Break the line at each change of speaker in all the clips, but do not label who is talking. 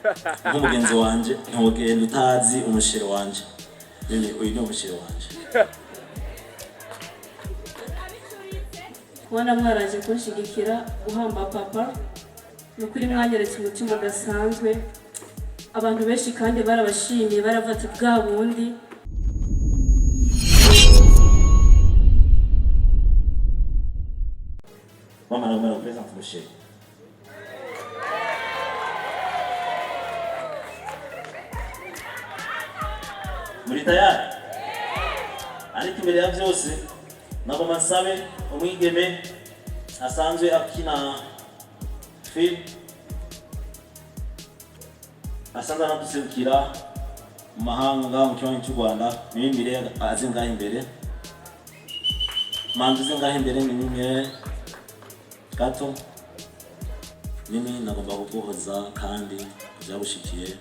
Nk'umugenzi wanje, ntugenda utazi umushero wanje. Mimi, uyu ni umushero wanje.
Kubona mwaraje kunshigikira guhamba papa, ni ukuri mwanyeretse umutima udasanzwe. Abantu benshi kandi barabashimiye, baravuga ati bwa bundi.
Mama, nagomba kupresenta umushero. Muri tayari? Ariko imbere ya byose nagomba nsabe umwigeme asanzwe akina film, asanzwe anaduserukira mu mahanga mu kibanyi cy'u Rwanda, Mimire, aze ngaho imbere. Manzi, uze ngaho imbere. Mimire gato. Mimi, nagomba kuguhoza kandi byagushikiye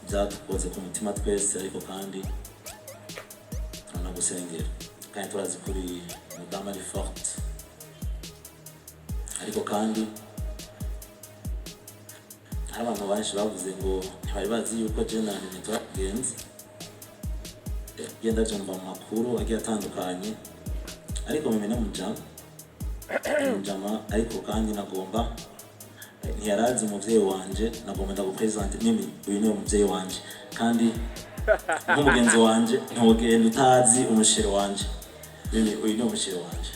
byadukoze ku mutima twese, ariko kandi turanagusengera kandi turazi kuri umudamu ari forte. Ariko kandi hari abantu benshi bavuze ngo ntibari bazi yuko je na Mimi twagenze. Genda byumva mu makuru agiye atandukanye, ariko Mimi ni umujama, umujama. Ariko kandi nagomba, ntiyarazi umuvyeyi wanje, nagomba ndagupresente. Mimi, uyu niwe muvyeyi wanje, kandi nk'umugenzi wanje ntugenda utazi umushero wanje. Mimi, uyu niwe umushero wanje.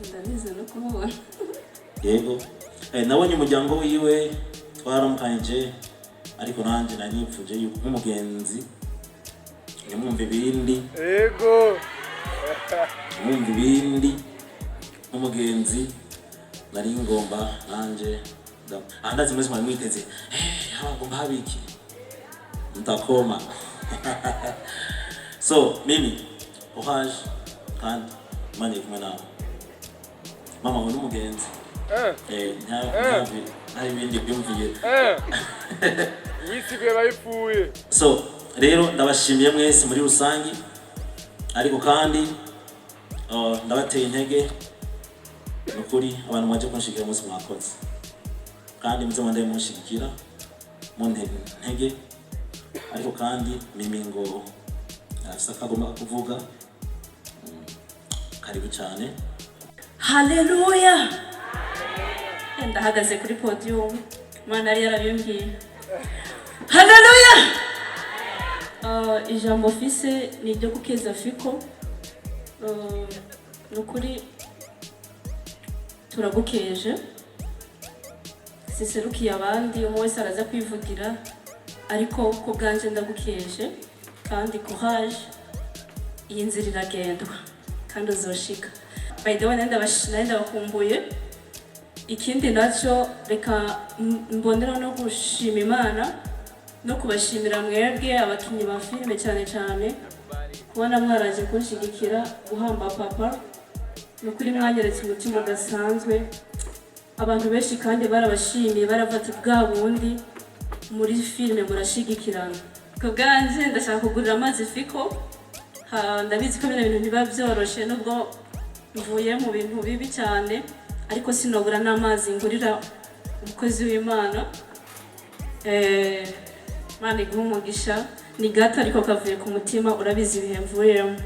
Ndabizi no kumubona.
Yego. Nabonye umuryango wiwe, twararamukanyije, ariko nanjye nari nipfuje yuko nk'umugenzi ntimwumve ibindi.
Yego.
Ntimwumve ibindi, nk'umugenzi nari ngomba nanjye aha ndazi mwese mwari mwiteze habagomba habiki mtakoma. So Mimi, courage, kandi Imana iri kumwe nawe. Mama ngo n'umugenzi. Nta ibindi byumviye.
Wisigaye bayipfuye.
So rero ndabashimiye mwese muri rusange, ariko kandi ndabateye intege. Ni ukuri abantu mwaje kunshigikira umunsi, mwakoze, kandi muze mwandeye munshigikira, muntera intege. Ariko kandi Mimi ngo arafise akagomba kuvuga. Karibu cyane.
Haleluya! Ndahagaze kuri podium, Imana yari yarabimbwiye. Haleluya! Ijambo fise ni iryo gukeza Fiko. Ni ukuri turagukeje, siserukiye abandi, umwe wese araza kwivugira, ariko ku bwanje ndagukeje kandi courage, iyi nzira iragendwa kandi uzoshika. By the way, nari ndabakumbuye. Ikindi nacyo, reka mbonera no gushima Imana no kubashimira mwebwe abakinnyi ba filime, cyane cyane kubona mwaraje kunshigikira guhamba papa. Ni ukuri mwanyeretse umutima udasanzwe. Abantu benshi kandi barabashimiye, baravuga ati bwa bundi muri filime murashigikirana. Ku bwanjye ndashaka kugurira amazi Fiko. Ndabizi ko bino bintu ntibiba byoroshe, nubwo mvuye mu bintu bibi cyane, ariko sinobura n'amazi ngurira umukozi w'Imana. Imana iguhe umugisha. Ni gato ariko kavuye ku mutima, urabizi ibihe mvuyemo.